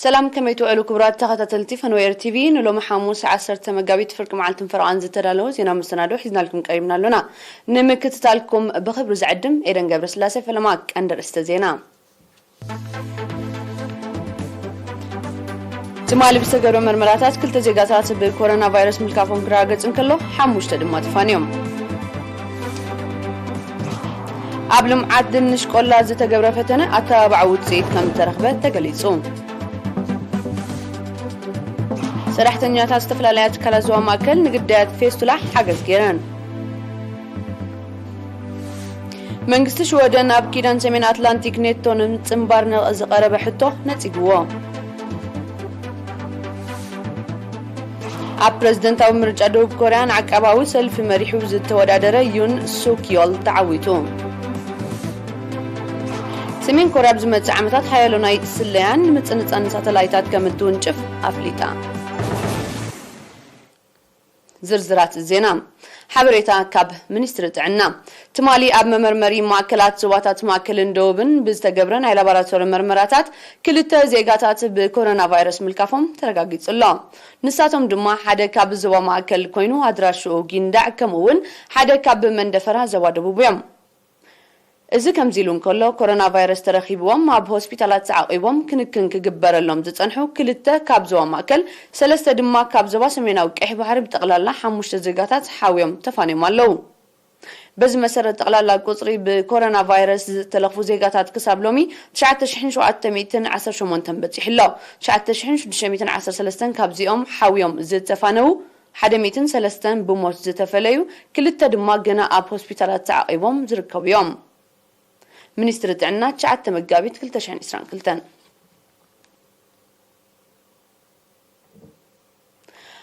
ሰላም፣ ከመይ ትውዕሉ ክቡራት ተኸታተልቲ ፈንዌር ቲቪ? ንሎሚ ሓሙስ ዓሰርተ መጋቢት ፍርቂ መዓልትን ፈረቓን ዝተዳለወ ዜና መሰናዶ ሒዝናልኩም ቀሪብና ኣሎና። ንምክትታልኩም ብኽብሪ ዝዕድም ኤደን ገብረስላሴ። ፈለማ ቀንዲ ርእስተ ዜና። ትማሊ ብዝተገብረ መርመራታት ክልተ ዜጋታት ብኮሮና ቫይረስ ምልካፎም ክረጋገጽ እንከሎ፣ ሓሙሽተ ድማ ተፋንዮም። ኣብ ልምዓት ድንሽ ቆላ ዝተገብረ ፈተነ ኣተባባዒ ውጽኢት ከም ዝተረኽበ ተገሊጹ። ሰራሕተኛታት ዝተፈላለያ ትካላት ዞባ ማእከል ንግዳያት ፌስቱላ ሓገዝ ገይረን። መንግስቲ ሽወደን ኣብ ኪዳን ሰሜን ኣትላንቲክ ኔቶ ንምጽንባር ነ-፣ ዝቐረበ ሕቶ ነጺግዎ። ኣብ ፕረዚደንታዊ ምርጫ ደቡብ ኮርያ ንዓቃባዊ ሰልፊ መሪሑ ዝተወዳደረ ዩን ሱክ ዮል ተዓዊቱ። ሰሜን ኮርያ ኣብ ዝመጽእ ዓመታት ሓያሎ ናይ ስለያን ምጽንጻን ሳተላይታት ከም እትውንጭፍ ኣፍሊጣ። ዝርዝራት ዜና። ሓበሬታ ካብ ሚኒስትሪ ጥዕና። ትማሊ ኣብ መመርመሪ ማእከላት ዞባታት ማእከልን ደቡብን ብዝተገብረ ናይ ላቦራቶሪ መርመራታት ክልተ ዜጋታት ብኮሮና ቫይረስ ምልካፎም ተረጋጊጹ ኣሎ። ንሳቶም ድማ ሓደ ካብ ዞባ ማእከል ኮይኑ ኣድራሽኡ ጊንዳዕ፣ ከምኡ እውን ሓደ ካብ መንደፈራ ዞባ ደቡብ እዮም። እዚ ከምዚ ኢሉ እንከሎ፣ ኮሮና ቫይረስ ተረኺብዎም ኣብ ሆስፒታላት ተዓቒቦም ክንክን ክግበረሎም ዝጸንሑ ክልተ ካብ ዞባ ማእከል፣ ሰለስተ ድማ ካብ ዞባ ሰሜናዊ ቀይሕ ባሕሪ ብጠቕላላ ሓሙሽተ ዜጋታት ሓውዮም ተፋንዮም ኣለዉ። በዚ መሰረት፣ ጠቕላላ ቁጽሪ ብኮሮና ቫይረስ ዝተለኽፉ ዜጋታት ክሳብ ሎሚ ትሽዓተ ሽሕን ሸውዓተ ሚእትን ዓሰርተ ሸሞንተን በጺሑ ኣሎ። ትሽዓተ ሽሕን ሽዱሽተ ሚእትን ዓሰርተ ሰለስተን ካብዚኦም ሓውዮም ዝተፋነዉ ሓደ ሚእትን ሰለስተን ብሞት ዝተፈለዩ፣ ክልተ ድማ ገና ኣብ ሆስፒታላት ተዓቒቦም ዝርከቡ እዮም። ሚኒስትሪ ጥዕና፣ ትሽዓተ መጋቢት ክልተ ሽሕን ዕስራን ክልተን።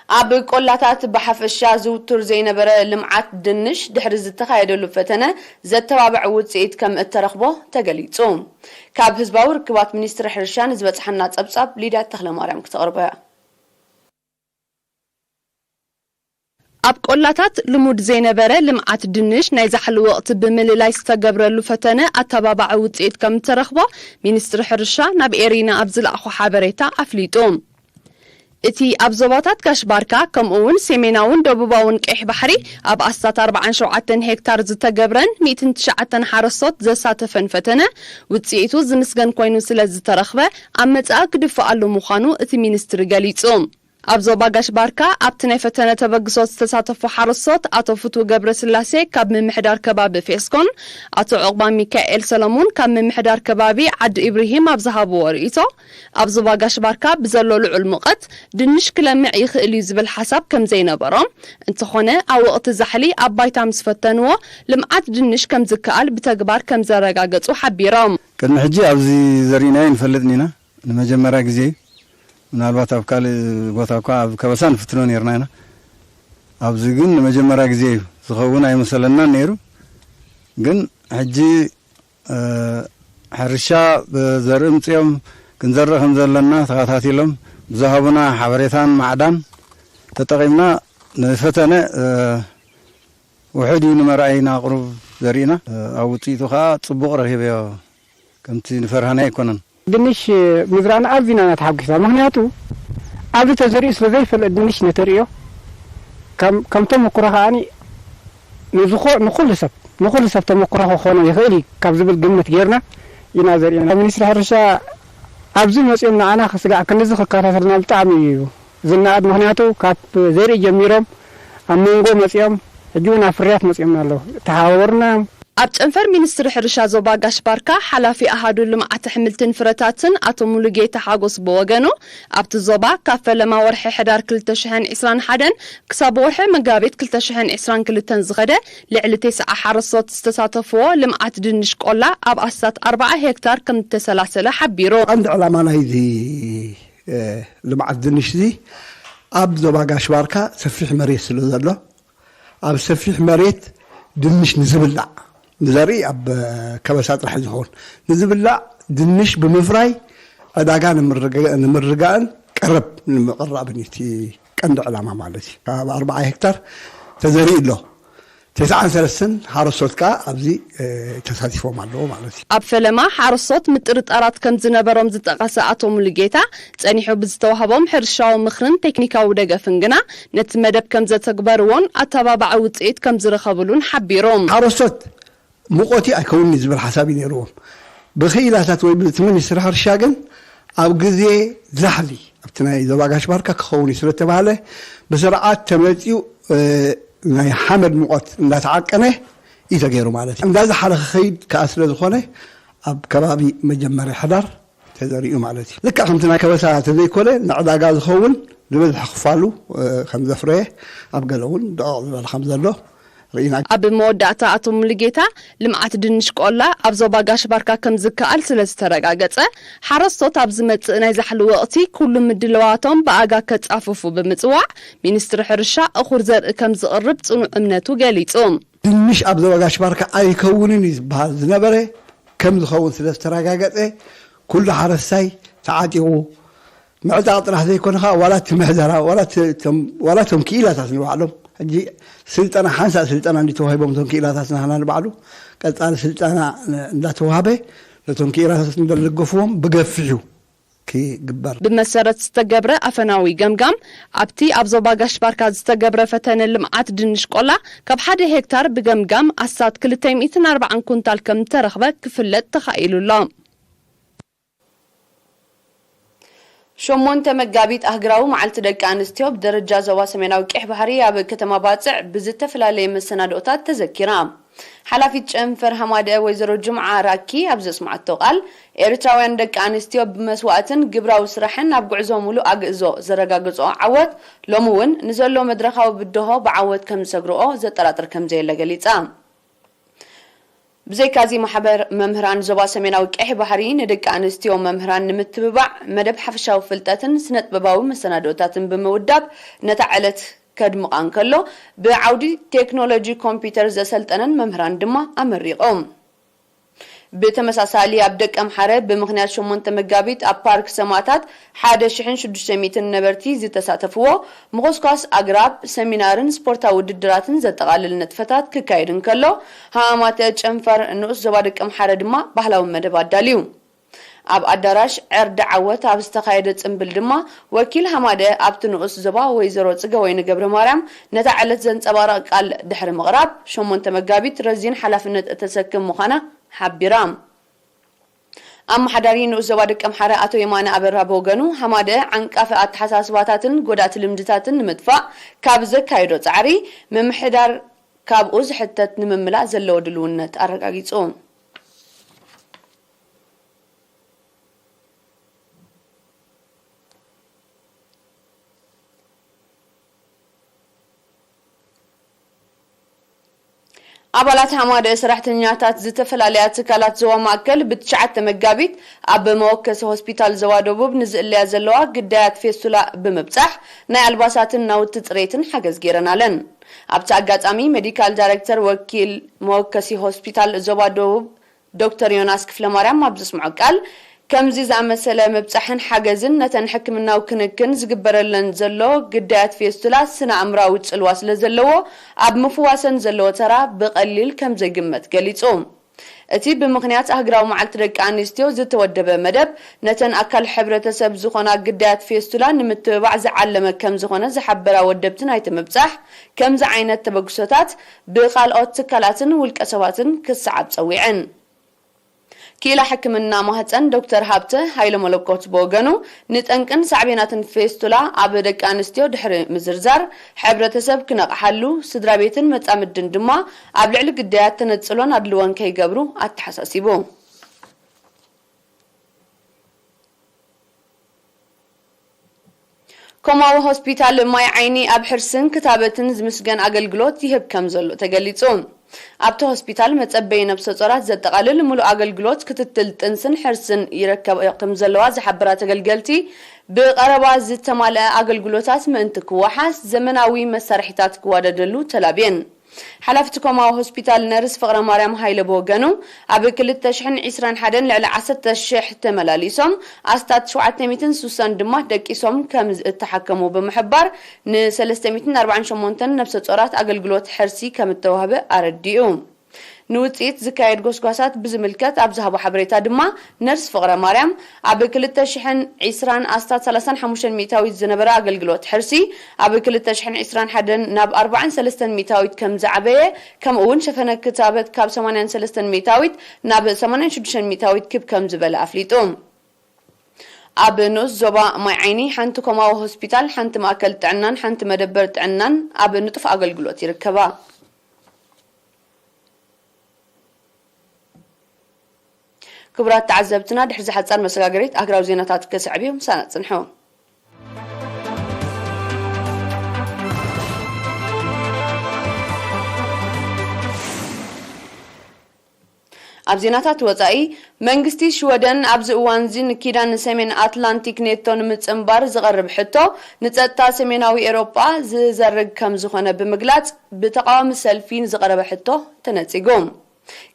ኣብ ቆላታት ብሓፈሻ ዝውቱር ዘይነበረ ልምዓት ድንሽ ድሕሪ ዝተኻየደሉ ፈተነ ዘተባብዕ ውጽኢት ከም እተረኽቦ ተገሊጹ። ካብ ህዝባዊ ርክባት ሚኒስትሪ ሕርሻ ንዝበጽሓና ጸብጻብ ሊድያ ተኽለማርያም ክተቕርቦ እያ። ኣብ ቆላታት ልሙድ ዘይነበረ ልምዓት ድንሽ ናይ ዛሕሊ ወቕቲ ብምልላይ ዝተገብረሉ ፈተነ ኣተባባዒ ውፅኢት ከም እተረኽቦ ሚኒስትሪ ሕርሻ ናብ ኤሪና ኣብ ዝለኣኾ ሓበሬታ ኣፍሊጡ። እቲ ኣብ ዞባታት ጋሽ ባርካ ከምኡ እውን ሰሜናውን ደቡባውን ቀይሕ ባሕሪ ኣብ ኣስታት ኣርባዓን ሸውዓተን ሄክታር ዝተገብረን ሚእትን ትሽዓተን ሓረስቶት ዘሳተፈን ፈተነ ውፅኢቱ ዝምስገን ኮይኑ ስለ ዝተረኽበ ኣብ መጻኢ ክድፈኣሉ ምዃኑ እቲ ሚኒስትሪ ገሊጹ። ኣብ ዞባ ጋሽ ባርካ ኣብቲ ናይ ፈተነ ተበግሶ ዝተሳተፉ ሓረስቶት ኣቶ ፍትው ገብረስላሴ ካብ ምምሕዳር ከባቢ ፌስኮን ኣቶ ዑቕባ ሚካኤል ሰለሙን ካብ ምምሕዳር ከባቢ ዓዲ ኢብርሂም ኣብ ዝሃብዎ ርእይቶ፣ ኣብ ዞባ ጋሽ ባርካ ብዘሎ ልዑል ሙቐት ድንሽ ክለምዕ ይኽእል እዩ ዝብል ሓሳብ ከም ዘይነበሮም፣ እንተኾነ ኣብ ወቕቲ ዛሕሊ ኣብ ባይታ ምስ ፈተንዎ ልምዓት ድንሽ ከም ዝከኣል ብተግባር ከም ዘረጋገጹ ሓቢሮም። ቅድሚ ሕጂ ኣብዚ ዘሪእናዮ ንፈልጥን ኢና። ንመጀመርያ ግዜ እዩ። ምናልባት ኣብ ካልእ ቦታ እኳ ኣብ ከበሳ ንፍትኖ ነይርና ኢና። ኣብዚ ግን ንመጀመርያ ግዜ እዩ። ዝኸውን ኣይመሰለናን ነይሩ። ግን ሕጂ፣ እ፣ ሕርሻ ብዘርኢ ምፅኦም ክንዘርእ ከም ዘለና ተኸታቲሎም ብዝሃቡና ሓበሬታን ማዕዳን ተጠቒምና ንፈተነ፣ እ፣ ውሑድ እዩ ንመርኣይና ቁሩብ ዘሪእና። እ፣ ኣብ ውፅኢቱ ከዓ ፅቡቕ ረኺበዮ። ከምቲ ንፈርሃና ኣይኮነን። ድንሽ ምዝራእና ኣዚና ኢና ተሓጒስና። ምኽንያቱ ኣብዚ ተዘሪኡ ስለ ዘይፈልጥ ድንሽ ነተርእዮ ከም፣ ከም ተመኩሮ ከኣኒ ንዝኾ-፣ ንኹሉ ሰብ፣ ንኹሉ ሰብ ተመኩሮ ክኾኖ ይኽእል እዩ ካብ ዝብል ግምት ጌርና ኢና ዘሪእና። ሚኒስትሪ ሕርሻ ኣብዚ መጺኦም ንዓና ክስጋዕ ክንድዚ ክከታተልና ብጣዕሚ እዩ ዝነኣድ። ምኽንያቱ ካብ ዘርኢ ጀሚሮም ኣብ መንጎ መጺኦም ሕጂ እውን ኣብ ፍርያት መጺኦም ኣለዉ። ተሓባበሩና እዮም። ኣብ ጨንፈር ሚኒስትሪ ሕርሻ ዞባ ጋሽ ባርካ ሓላፊ ኣሃዱ ልምዓት ኣሕምልትን ፍረታትን ኣቶ ሙሉጌታ ሓጎስ ብወገኑ፣ ኣብቲ ዞባ ካብ ፈለማ ወርሒ ሕዳር ክልተ ሽሕን ዕስራን ሓደን ክሳብ ወርሒ መጋቢት ክልተ ሽሕን ዕስራን ክልተን ዝኸደ ልዕሊ ተስዓ ሓረስቶት ዝተሳተፍዎ ልምዓት ድንሽ ቆላ ኣብ ኣስታት ኣርብዓ ሄክታር ከም ዝተሰላሰለ ሓቢሩ። ቀንዲ ዕላማ ናይዚ፣ እ፣ ልምዓት ድንሽ እዚ ኣብ ዞባ ጋሽ ባርካ ሰፊሕ መሬት ስለ ዘሎ፣ ኣብ ሰፊሕ መሬት ድንሽ ንዝብላዕ፣ ንዘርኢ ኣብ ከበሳ ጥራሕ ዝኸውን፣ ንዝብላዕ ድንሽ ብምፍራይ ዕዳጋ ንምርግ-፣ ንምርጋእን ቀረብ ንምቕራብን እዩ እቲ ቀንዲ ዕላማ ማለት እዩ። ካብ ኣርብዓ ሄክታር ተዘሪኡ ኣሎ። ተስዓን ሰለስተን ሓረስቶት ከኣ ኣብዚ ተሳቲፎም ኣለዉ ማለት እዩ። ኣብ ፈለማ ሓረስቶት ምጥርጣራት ከም ዝነበሮም ዝጠቐሰ ኣቶ ሙሉጌታ፣ ጸኒሑ ብዝተዋህቦም ሕርሻዊ ምኽርን ቴክኒካዊ ደገፍን ግና ነቲ መደብ ከም ዘተግበርዎን ኣተባባዒ ውጽኢት ከም ዝረኸብሉን ሓቢሩ። ሓረስቶት ሙቐቲ ኣይከውንኒ ዝብል ሓሳብ እዩ ነይርዎም። ብክኢላታት ወይ ብቲ ሚኒስትሪ ሕርሻ ግን ኣብ ግዜ ዛሕሊ ኣብቲ ናይ ዞባ ጋሽ ባርካ ክኸውን እዩ ስለተባህለ ብስርዓት ተመፅኡ ናይ ሓመድ ሙቐት እንዳተዓቀነ እዩ ተገይሩ ማለት እዩ። እንዳዝሓለ ክኸይድ ከዓ ስለዝኾነ ኣብ ከባቢ መጀመርያ ሕዳር ተዘሪኡ ማለት እዩ። ልክዕ ከምቲ ናይ ከበሳ ተዘይኮነ ንዕዳጋ ዝኸውን ዝበዝሐ ክፋሉ ከም ዘፍረየ ኣብ ገለ እውን ደቐቕ ዝበለ ከም ዘሎ ርኢና። ኣብ መወዳእታ ኣቶ ሙሉጌታ፣ ልምዓት ድንሽ ቆላ ኣብ ዞባ ጋሽ ባርካ ከም ዝከኣል ስለ ዝተረጋገጸ፣ ሓረስቶት ኣብ ዝመጽእ ናይ ዛሕሊ ወቕቲ ኩሉ ምድልዋቶም ብኣጋ ከጻፍፉ ብምጽዋዕ፣ ሚኒስትሪ ሕርሻ እኹል ዘርኢ ከም ዝቕርብ ጽኑዕ እምነቱ ገሊጹ። ድንሽ ኣብ ዞባ ጋሽ ባርካ ኣይከውንን እዩ ዝበሃል ዝነበረ ከም ዝኸውን ስለ ዝተረጋገጸ፣ ኩሉ ሓረስታይ ተዓጢቑ ምዕጣቕ ጥራሕ ዘይኮነ ከዓ ዋላ እቲ ምሕደራ ዋላ እቲ እቶም- ዋላ እቶም ክኢላታት ንባዕሎም ሕጂ ስልጠና ሓንሳእ ስልጠና እንዲተዋሂቦም እቶም ክኢላታት ናህና ንባዕሉ ቀፃሊ ስልጠና እንዳተዋህበ ነቶም ክኢላታት እንደልገፍዎም ብገፊሑ ክግበር ብመሰረት ዝተገብረ ኣፈናዊ ገምጋም ኣብቲ ኣብ ዞባ ጋሽ ባርካ ዝተገብረ ፈተነ ልምዓት ድንሽ ቆላ ካብ ሓደ ሄክታር ብገምጋም ኣስታት ክልተ ሚእትን ኣርባዓን ኩንታል ከም ዝተረኽበ ክፍለጥ ተኻኢሉ ኣሎ። ሸሞንተ መጋቢት ኣህግራዊ መዓልቲ ደቂ ኣንስትዮ ብደረጃ ዞባ ሰሜናዊ ቀይሕ ባሕሪ ኣብ ከተማ ባጽዕ ብዝተፈላለየ መሰናድኦታት ተዘኪራ። ሓላፊት ጨንፈር ሃማደአ ወይዘሮ ጅምዓ ራኪ ኣብ ዘስምዓቶ ቃል፣ ኤርትራውያን ደቂ ኣንስትዮ ብመስዋእትን ግብራዊ ስራሕን ኣብ ጉዕዞ ሙሉእ ኣግእዞ ዘረጋገጽኦ ዓወት ሎሚ እውን ንዘሎ መድረኻዊ ብድሆ ብዓወት ከም ዝሰግርኦ ዘጠራጥር ከም ዘየለ ገሊጻ። ብዘይካዚ ማሕበር መምህራን ዞባ ሰሜናዊ ቀይሕ ባሕሪ ንደቂ ኣንስትዮ መምህራን ንምትብባዕ መደብ ሓፈሻዊ ፍልጠትን ስነጥበባዊ መሰናድኦታትን ብምውዳብ ነታ ዕለት ከድምቓ እንከሎ ብዓውዲ ቴክኖሎጂ ኮምፒውተር ዘሰልጠነን መምህራን ድማ ኣመሪቑ። ብተመሳሳሊ ኣብ ደቀምሓረ ብምኽንያት ሸሞንተ መጋቢት ኣብ ፓርክ ሰማእታት ሓደ ሽሕን ሽዱሽተ ሚእትን ነበርቲ ዝተሳተፍዎ ምኹስኳስ ኣግራብ፣ ሰሚናርን ስፖርታዊ ውድድራትን ዘጠቓልል ንጥፈታት ክካየድ እንከሎ፣ ሃማማተ ጨንፈር ንኡስ ዞባ ደቀምሓረ ድማ ባህላዊ መደብ ኣዳልዩ። ኣብ ኣዳራሽ ዕርዲ ዓወት ኣብ ዝተኻየደ ጽምብል ድማ ወኪል ሃማደ ኣብቲ ንኡስ ዞባ ወይዘሮ ጽገወይኒ ገብረማርያም ነታ ዕለት ዘንጸባርቕ ቃል ድሕሪ ምቕራብ፣ ሸሞንተ መጋቢት ረዚን ሓላፍነት እተሰክም ምዃና ሓቢራ። ኣመሓዳሪ ንኡስ ዞባ ደቀምሓረ ኣቶ የማነ ኣበራ ብወገኑ፣ ሃማደ ዓንቃፊ ኣተሓሳስባታትን ጎዳእቲ ልምድታትን ንምጥፋእ ካብ ዘካየዶ ጻዕሪ፣ ምምሕዳር ካብኡ ዝሕተት ንምምላእ ዘለዎ ድልውነት ኣረጋጊጹ። ኣባላት ሃማደ ሰራሕተኛታት ዝተፈላለያ ትካላት ዞባ ማእከል ብትሽዓተ መጋቢት ኣብ መወከሲ ሆስፒታል ዞባ ደቡብ ንዝእለያ ዘለዋ ግዳያት ፌስቱላ ብምብጻሕ ናይ ኣልባሳትን ናውቲ ጽሬትን ሓገዝ ገይረናለን። ኣብቲ ኣጋጣሚ ሜዲካል ዳይሬክተር ወኪል መወከሲ ሆስፒታል ዞባ ደቡብ ዶክተር ዮናስ ክፍለማርያም ኣብ ዘስምዖ ቃል፣ ከምዚ ዝኣመሰለ ምብጻሕን ሓገዝን ነተን ሕክምናዊ ክንክን ዝግበረለን ዘሎ ግዳያት ፌስቱላ ስነ ኣእምራዊ ጽልዋ ስለ ዘለዎ ኣብ ምፍዋሰን ዘለዎ ተራ ብቐሊል ከም ዘይግመት ገሊጹ። እቲ ብምኽንያት ኣህግራዊ መዓልቲ ደቂ ኣንስትዮ ዝተወደበ መደብ ነተን ኣካል ሕብረተሰብ ዝኾና ግዳያት ፌስቱላ ንምትብባዕ ዝዓለመ ከም ዝኾነ ዝሓበራ ወደብቲ ናይቲ ምብጻሕ ከምዚ ዓይነት ተበግሶታት ብኻልኦት ትካላትን ውልቀ ሰባትን ክሰዓብ ጸዊዐን። ክኢላ ሕክምና ማህፀን ዶክተር ሃብተ ሃይለ መለኮት ብወገኑ፣ ንጠንቅን ሳዕቤናትን ፌስቱላ ኣብ ደቂ ኣንስትዮ ድሕሪ ምዝርዛር፣ ሕብረተሰብ ክነቕሓሉ፣ ስድራ ቤትን መፃምድን ድማ ኣብ ልዕሊ ግዳያት ተነፅሎን ኣድልዎን ከይገብሩ ኣተሓሳሲቡ። ኮማዊ ሆስፒታል ማይ ዓይኒ ኣብ ሕርስን ክታበትን ዝምስገን ኣገልግሎት ይህብ ከም ዘሎ ተገሊጹ። ኣብቲ ሆስፒታል መጸበዪ ነብሰ ጾራት ዘጠቓልል ምሉእ ኣገልግሎት ክትትል ጥንስን ሕርስን ይረከብ ከም ዘለዋ ዝሓበራ ተገልገልቲ፣ ብቐረባ ዝተማልአ ኣገልግሎታት ምእንቲ ክወሓስ ዘመናዊ መሳርሒታት ክዋደደሉ ተላብየን። ሓላፍቲ ኮማዊ ሆስፒታል ነርስ ፍቕረ ማርያም ሃይለ ብወገኑ፣ ኣብ ክልተ ሽሕን ዕስራን ሓደን ልዕሊ ዓሰርተ ሽሕ ተመላሊሶም፣ ኣስታት ሸውዓተ ሚእትን ስሳን ድማ ደቂሶም ከም ዝተሓከሙ ብምሕባር፣ ን ሰለስተ ሚእትን ኣርባዓን ሸሞንተን ነብሰ ጾራት ኣገልግሎት ሕርሲ ከም እተዋህበ ኣረዲኡ። ንውጽኢት ዝካየድ ጎስጓሳት ብዝምልከት ኣብ ዝሃቦ ሓበሬታ ድማ፣ ነርስ ፍቕረ ማርያም፣ ኣብ ክልተ ሽሕን ዕስራን ኣስታት ሰላሳን ሓሙሽተን ሚእታዊት ዝነበረ ኣገልግሎት ሕርሲ፣ ኣብ ክልተ ሽሕን ዕስራን ሓደን ናብ ኣርባዓን ሰለስተን ሚእታዊት ከም ዝዓበየ፣ ከምኡ እውን ሸፈነ ክታበት ካብ ሰማንያን ሰለስተን ሚእታዊት ናብ ሰማንያን ሽዱሽተን ሚእታዊት ክብ ከም ዝበለ ኣፍሊጡ። ኣብ ንኡስ ዞባ ማይ ዓይኒ ሓንቲ ኮማዊ ሆስፒታል፣ ሓንቲ ማእከል ጥዕናን ሓንቲ መደበር ጥዕናን ኣብ ንጡፍ ኣገልግሎት ይርከባ። ክቡራት ተዓዘብትና፣ ድሕሪ ዝሓጻር መሰጋገሪት ኣህግራዊ ዜናታት ክስዕብ እዩ። ምሳና ጽንሑ። ኣብ ዜናታት ወጻኢ፣ መንግስቲ ሽወደን ኣብዚ እዋንዚ ንኪዳን ሰሜን ኣትላንቲክ ኔቶ ንምጽንባር ዝቐርብ ሕቶ፣ ንጸጥታ ሰሜናዊ ኤውሮጳ ዝዘርግ ከም ዝኾነ ብምግላጽ፣ ብተቓዋሚ ሰልፊ ንዝቐረበ ሕቶ ተነጺጉ።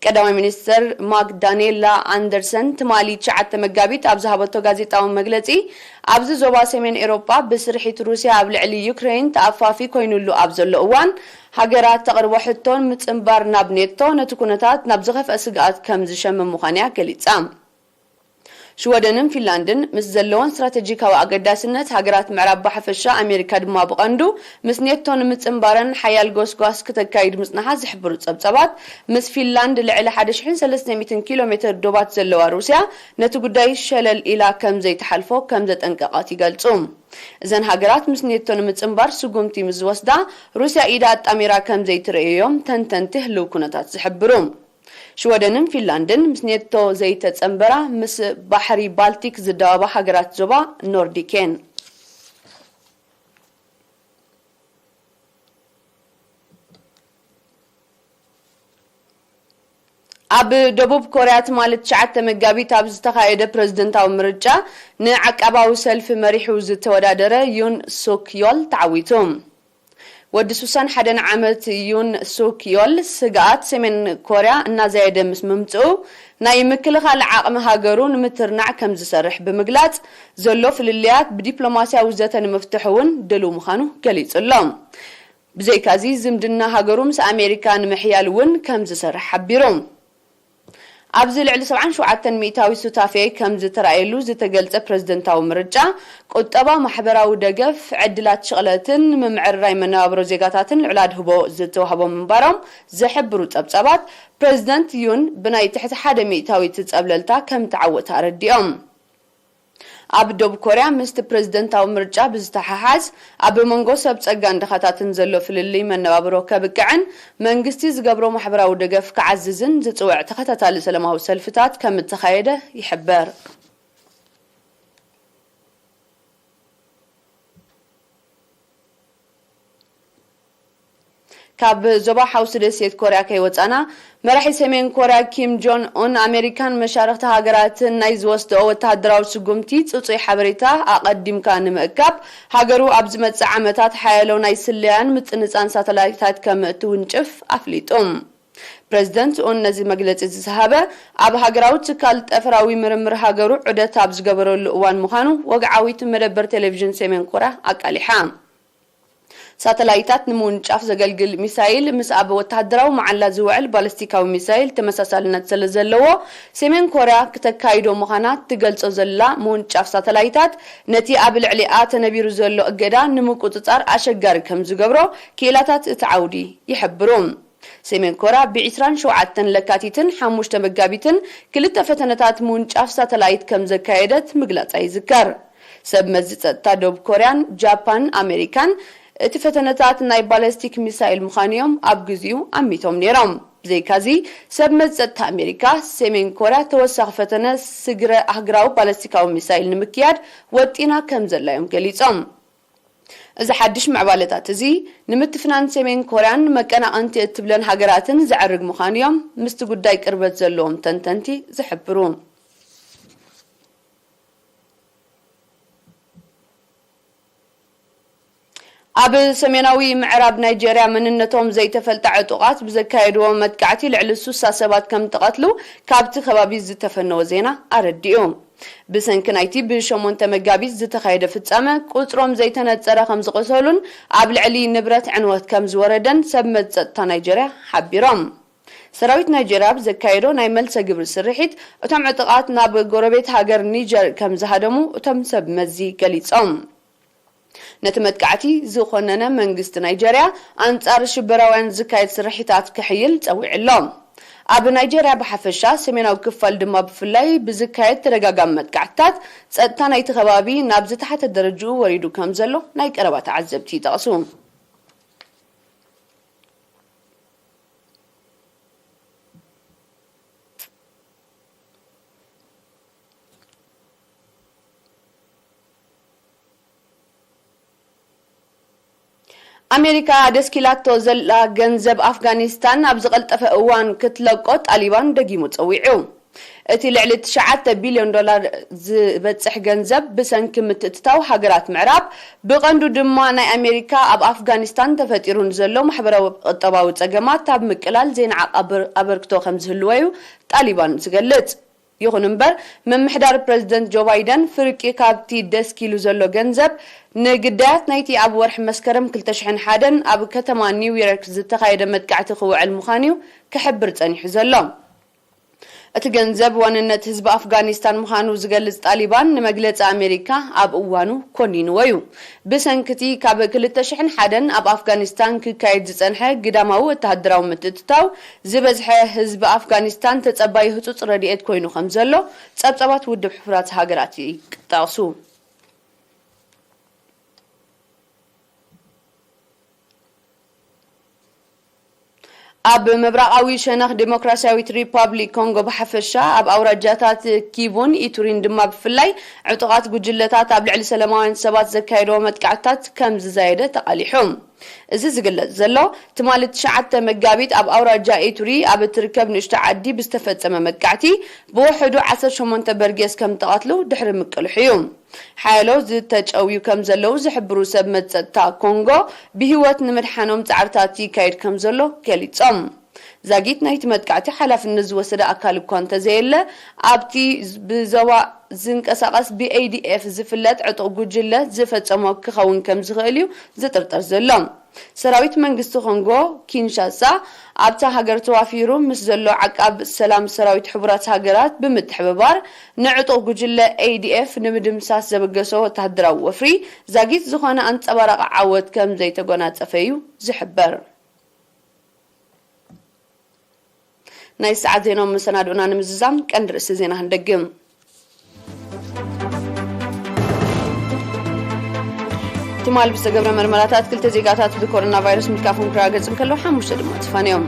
ቀዳማይ ሚኒስትር ማግዳሌላ ኣንደርሰን ትማሊ ትሽዓተ መጋቢት ኣብ ዝሃበቶ ጋዜጣዊ መግለጺ፣ ኣብዚ ዞባ ሰሜን ኤውሮጳ ብስርሒት ሩስያ ኣብ ልዕሊ ዩክሬን ተኣፋፊ ኮይኑሉ ኣብ ዘሎ እዋን፣ ሃገራት ተቕርቦ ሕቶን ምጽንባር ናብ ኔቶ ነቲ ኩነታት ናብ ዝኸፍአ ስግኣት ከም ዝሸምም ምዃን'ያ ገሊጻ። ሽወደንን ፊንላንድን ምስ ዘለወን ስትራተጂካዊ ኣገዳስነት፣ ሃገራት ምዕራብ ብሓፈሻ፣ ኣሜሪካ ድማ ብቐንዱ፣ ምስ ኔቶ ንምጽንባረን ሓያል ጎስጓስ ክተካይድ ምጽንሓ ዝሕብሩ ጸብጻባት፣ ምስ ፊንላንድ ልዕሊ ሓደ ሽሕን ሰለስተ ሚእትን ኪሎ ሜትር ዶባት ዘለዋ ሩስያ፣ ነቲ ጉዳይ ሸለል ኢላ ከም ዘይትሓልፎ ከም ዘጠንቀቐት ይገልጹ። እዘን ሃገራት ምስ ኔቶ ንምጽንባር ስጉምቲ ምስ ዝወስዳ፣ ሩስያ ኢዳ ኣጣሚራ ከም ዘይትርእዮም ተንተንቲ ህልው ኩነታት ዝሕብሩ። ሽወደንን ፊንላንድን ምስ ኔቶ ዘይተጸንበራ፣ ምስ ባሕሪ ባልቲክ ዝደባባ ሃገራት ዞባ ኖርዲክ እየን። ኣብ ደቡብ ኮርያ ትማሊ ትሽዓተ መጋቢት ኣብ ዝተኻየደ ፕረዚደንታዊ ምርጫ፣ ንዓቃባዊ ሰልፊ መሪሑ ዝተወዳደረ ዩን ሱክ ዮል ተዓዊቱ። ወዲ ስሳን ሓደን ዓመት ዩን ሱክ ዮል፣ ስግኣት ሰሜን ኮርያ እናዘየደ ምስ ምምጽኡ፣ ናይ ምክልኻል ዓቕሚ ሃገሩ ንምትርናዕ ከም ዝሰርሕ ብምግላጽ፣ ዘሎ ፍልልያት ብዲፕሎማስያዊ ዘተ ንምፍትሑ እውን ድሉው ምዃኑ ገሊጹ ኣሎ። ብዘይካዚ፣ ዝምድና ሃገሩ ምስ ኣሜሪካ ንምሕያል እውን ከም ዝሰርሕ ሓቢሩ። ኣብዚ ልዕሊ ሰብዓን ሸውዓተን ሚእታዊ ሱታፌ ከም ዝተራእየሉ ዝተገልጸ ፕረዚደንታዊ ምርጫ፣ ቁጠባ፣ ማሕበራዊ ደገፍ፣ ዕድላት ሽቕለትን ምምዕርራይ መነባብሮ ዜጋታትን ልዑል ኣድህቦ ዝተዋህቦ ምንባሮም ዝሕብሩ ጸብጻባት፣ ፕረዚደንት ዩን ብናይ ትሕቲ ሓደ ሚእታዊት ጸብለልታ ከም ተዓወተ ኣረዲኦም። ኣብ ደቡብ ኮርያ ምስቲ ፕረዚደንታዊ ምርጫ ብዝተሓሓዝ፣ ኣብ መንጎ ሰብ ጸጋን ድኻታትን ዘሎ ፍልልይ መነባብሮ ከብቅዕን መንግስቲ ዝገብሮ ማሕበራዊ ደገፍ ክዓዝዝን ዝጽውዕ ተኸታታሊ ሰላማዊ ሰልፍታት ከም እተኻየደ ይሕበር። ካብ ዞባ ሓውሲ ደሴት ኮርያ ከይወጻና፣ መራሒ ሰሜን ኮርያ ኪም ጆን ኡን፣ ኣሜሪካን መሻርኽቲ ሃገራትን ናይ ዝወስድኦ ወተሃደራዊ ስጉምቲ ጽጹይ ሓበሬታ ኣቐዲምካ ንምእካብ፣ ሃገሩ ኣብ ዝመጽእ ዓመታት ሓያሎ ናይ ስለያን ምጽንጻን ሳተላይታት ከም እትውንጭፍ ኣፍሊጡ። ፕረዚደንት ኡን ነዚ መግለጺ ዝሃበ፣ ኣብ ሃገራዊ ትካል ጠፈራዊ ምርምር ሃገሩ ዑደት ኣብ ዝገበረሉ እዋን ምዃኑ ወግዓዊት መደበር ቴሌቪዥን ሰሜን ኮርያ ኣቃሊሓ። ሳተላይታት ንምውንጫፍ ዘገልግል ሚሳይል ምስ ኣብ ወተሃደራዊ መዓላ ዝውዕል ባለስቲካዊ ሚሳይል ተመሳሳልነት ስለ ዘለዎ፣ ሰሜን ኮርያ ክተካይዶ ምዃና ትገልጾ ዘላ ምውንጫፍ ሳተላይታት፣ ነቲ ኣብ ልዕሊኣ ተነቢሩ ዘሎ እገዳ ንምቁጽጻር ኣሸጋሪ ከም ዝገብሮ ክኢላታት እቲ ዓውዲ ይሕብሩ። ሰሜን ኮርያ ብ ዕስራን ሸውዓተን ለካቲትን ሓሙሽተ መጋቢትን ክልተ ፈተነታት ምውንጫፍ ሳተላይት ከም ዘካየደት ምግላጻ ይዝከር። ሰብ መዚ ጸጥታ ደቡብ ኮርያን ጃፓን ኣሜሪካን፣ እቲ ፈተነታት ናይ ባለስቲክ ሚሳይል ምዃኑ እዮም ኣብ ግዜኡ ኣሚቶም ነይሮም። ብዘይካዚ፣ ሰብ መዚ ጸጥታ ኣሜሪካ፣ ሰሜን ኮርያ ተወሳኺ ፈተነ ስግረ ኣህግራዊ ባለስቲካዊ ሚሳይል ንምክያድ ወጢና ከም ዘላ እዮም ገሊጾም። እዚ ሓድሽ ምዕባለታት እዚ፣ ንምትፍናን ሰሜን ኮርያን መቀናቐንቲ እትብለን ሃገራትን ዘዕርግ ምዃኑ እዮም ምስቲ ጉዳይ ቅርበት ዘለዎም ተንተንቲ ዝሕብሩ። ኣብ ሰሜናዊ ምዕራብ ናይጄርያ መንነቶም ዘይተፈልጠ ዕጡቓት ብዘካየድዎ መጥቃዕቲ ልዕሊ ሱሳ ሰባት ከም ተቐትሉ ካብቲ ከባቢ ዝተፈነወ ዜና ኣረዲኡ። ብሰንኪ ናይቲ ብሸሞንተ መጋቢት ዝተኻየደ ፍጻመ፣ ቁጽሮም ዘይተነጸረ ከም ዝቖሰሉን ኣብ ልዕሊ ንብረት ዕንወት ከም ዝወረደን ሰብ መዚ ጸጥታ ናይጄርያ ሓቢሮም። ሰራዊት ናይጄርያ ብዘካየዶ ናይ መልሰ ግብሪ ስርሒት፣ እቶም ዕጡቓት ናብ ጎረቤት ሃገር ኒጀር ከም ዝሃደሙ እቶም ሰብ መዚ ገሊጾም። ነቲ መጥቃዕቲ ዝኾነነ መንግስቲ ናይጀርያ ኣንጻር ሽበራውያን ዝካየድ ስርሒታት ከሕይል ጸዊዑ ኣሎ። ኣብ ናይጀርያ ብሓፈሻ፣ ሰሜናዊ ክፋል ድማ ብፍላይ ብዝካየድ ተደጋጋሚ መጥቃዕትታት ጸጥታ ናይቲ ከባቢ ናብ ዝተሓተ ደረጅኡ ወሪዱ ከም ዘሎ ናይ ቀረባ ተዓዘብቲ ይጠቕሱ። ኣሜሪካ ደስኪላቶ ዘላ ገንዘብ ኣፍጋኒስታን ኣብ ዝቐልጠፈ እዋን ክትለቆ ጣሊባን ደጊሙ ጸዊዑ። እቲ ልዕሊ ትሽዓተ ቢልዮን ዶላር ዝበጽሕ ገንዘብ ብሰንኪ ምትእትታው ሃገራት ምዕራብ፣ ብቐንዱ ድማ ናይ ኣሜሪካ፣ ኣብ ኣፍጋኒስታን ተፈጢሩ ንዘሎ ማሕበራዊ ቁጠባዊ ጸገማት ኣብ ምቅላል ዘይነዓቕ ኣበር-፣ ኣበርክቶ ከም ዝህልዎ እዩ ጣሊባን ዝገልጽ። ይኹን እምበር፣ ምምሕዳር ፕረዚደንት ጆ ባይደን ፍርቂ ካብቲ ደስኪሉ ዘሎ ገንዘብ ንግዳያት ናይቲ ኣብ ወርሒ መስከረም ክልተ ሽሕን ሓደን ኣብ ከተማ ኒውዮርክ ዝተኻየደ መጥቃዕቲ ክውዕል ምዃኑ'ዩ ክሕብር ጸኒሑ ዘሎ። እቲ ገንዘብ ዋንነት ህዝቢ ኣፍጋኒስታን ምዃኑ ዝገልጽ ጣሊባን፣ ንመግለጺ ኣሜሪካ ኣብ እዋኑ ኮኒንዎ እዩ። ብሰንኪ እቲ ካብ ክልተ ሽሕን ሓደን ኣብ ኣፍጋኒስታን ክካየድ ዝጸንሐ ግዳማዊ ወተሃደራዊ ምትእትታው፣ ዝበዝሐ ህዝቢ ኣፍጋኒስታን ተጸባዪ ህጹጽ ረድኤት ኮይኑ ከም ዘሎ ጸብጻባት ውድብ ሕቡራት ሃገራት ይጠቕሱ። ኣብ ምብራቓዊ ሸነኽ ዲሞክራሲያዊት ሪፓብሊክ ኮንጎ ብሓፈሻ፣ ኣብ ኣውራጃታት ኪቡን ኢቱሪን ድማ ብፍላይ፣ ዕጡቓት ጉጅለታት ኣብ ልዕሊ ሰላማውያን ሰባት ዘካየድዎ መጥቃዕትታት ከም ዝዛየደ ተቓሊሑ። እዚ ዝግለጽ ዘሎ፣ ትማሊ ትሽዓተ መጋቢት ኣብ ኣውራጃ ኢቱሪ ኣብ እትርከብ ንእሽቶ ዓዲ ብዝተፈጸመ መጥቃዕቲ፣ ብውሕዱ ዓሰርተ ሸሞንተ በርጌስ ከም ተቐትሉ ድሕሪ ምቅልሑ እዩ። ሓያሎ ዝተጨውዩ ከም ዘለዉ ዝሕብሩ ሰብ መዚ ጸጥታ ኮንጎ፣ ብህይወት ንምድሓኖም ጻዕርታት ይካየድ ከም ዘሎ ገሊጾም። ዛጊት ናይቲ መጥቃዕቲ ሓላፍነት ዝወሰደ ኣካል እኳ እንተዘየለ፣ ኣብቲ ብዞባ ዝንቀሳቐስ ብኤ ዲ ኤፍ ዝፍለጥ ዕጡቕ ጉጅለ ዝፈጸሞ ክኸውን ከም ዝኽእል እዩ ዝጥርጠር ዘሎ። ሰራዊት መንግስቲ ኮንጎ ኪንሻሳ ኣብታ ሃገር ተዋፊሩ ምስ ዘሎ ዓቃብ ሰላም ሰራዊት ሕቡራት ሃገራት ብምትሕብባር፣ ንዕጡቕ ጉጅለ ኤ ዲ ኤፍ ንምድምሳስ ዘበገሶ ወተሃደራዊ ወፍሪ ዛጊት ዝኾነ ኣንጸባራቒ ዓወት ከም ዘይተጎናጸፈ እዩ ዝሕበር። ናይ ሰዓት ዜናዊ መሰናድኦና ንምዝዛም ቀንዲ ርእሲ ዜና ክንደግም። ትማል ብዝተገብረ መርመራታት ክልተ ዜጋታት ብኮሮና ቫይረስ ምትካፎም ክረጋገጽ እንከሎ፣ ሓሙሽተ ድማ ተፋንዮም።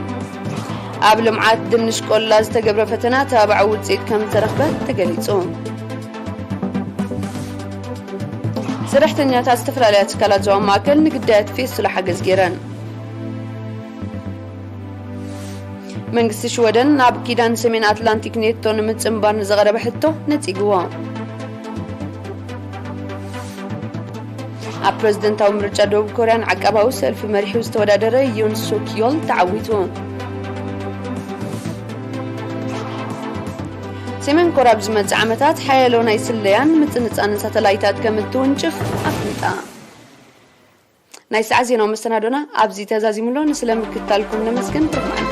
ኣብ ልምዓት ድንሽ ቆላ ዝተገብረ ፈተና ተባባዒ ውጽኢት ከም ዝተረኽበ ተገሊጹ። ሰራሕተኛታት ዝተፈላለያ ትካላት ዞባ ማእከል ንግዳያት ፌስቱላ ሓገዝ ገይረን። መንግስቲ ሽወደን ናብ ኪዳን ሰሜን ኣትላንቲክ ኔቶ ንምጽንባር ንዘቕረበ ሕቶ ነጺግዎ። ኣብ ፕረዚደንታዊ ምርጫ ደቡብ ኮርያን ዓቃባዊ ሰልፊ መሪሑ ዝተወዳደረ ዩን ሱክ ዮል ተዓዊቱ። ሰሜን ኮርያ ኣብ ዝመጽእ ዓመታት ሓያሎ ናይ ስለያን ምጽንጻንን ሳተላይታት ከም እትውንጭፍ ኣፍሊጣ። ናይ ሰዓት ዜናዊ መሰናዶና ኣብዚ ተዛዚሙሎ። ንስለ ምክትታልኩም ነመስግን። ርሑቕ መዓልቲ።